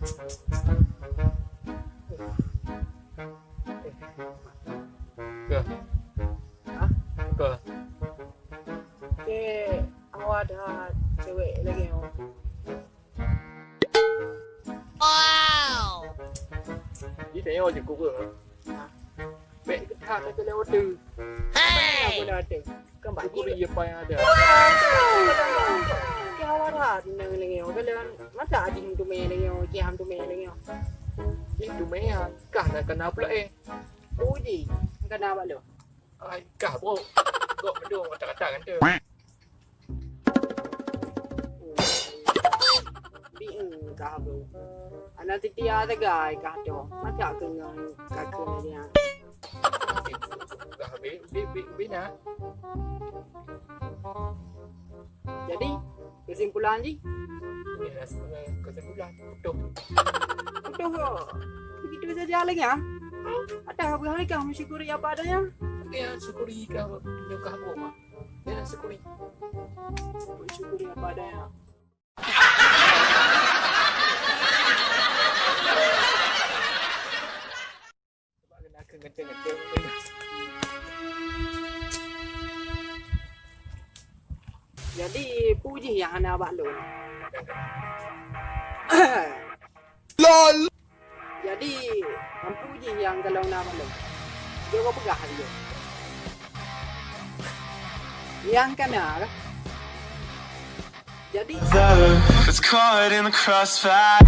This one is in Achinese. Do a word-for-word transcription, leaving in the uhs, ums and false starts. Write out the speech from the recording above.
Ke? Hah? Ke? Ke awak ada cewek lagi, oh. Wow. Di tanya je kau ke? Hah? Bek kita tak kena waktu. Hey. Apa dah ada? Kan bak Syukuri dia. Apa yang ada. Ke awak dah nang lagi, oh. Kalian masa ada yang tu main lagi, oh. Kiam tu main lagi, oh. Itu main. Kah nak kena pula, eh. Uji. Kena apa lu? Ai, kah, bro. Gok dong kata-kata kan tu. Bi, eh, kah, bro. Anak titia tegai kah tu. Macam tu ngon kaki dia. Kah, bi, bi, bi, bi nak. Jadi, kesimpulan jih? Ya, kesimpulan. Betul. Betul kok. Begitu saja lagi, ya? Ada apa hari kah mensyukuri apa adanya? Ya, syukuri kah, nyoka aku, Mak. Ya, syukuri. Mensyukuri apa adanya. Jadi, puji yang hana abak lôn. Lol. Jadi, ampu jih nyang golom na malom. Jok peugah laju. Nyang kana kah? Jadi, It's caught in the crossfire.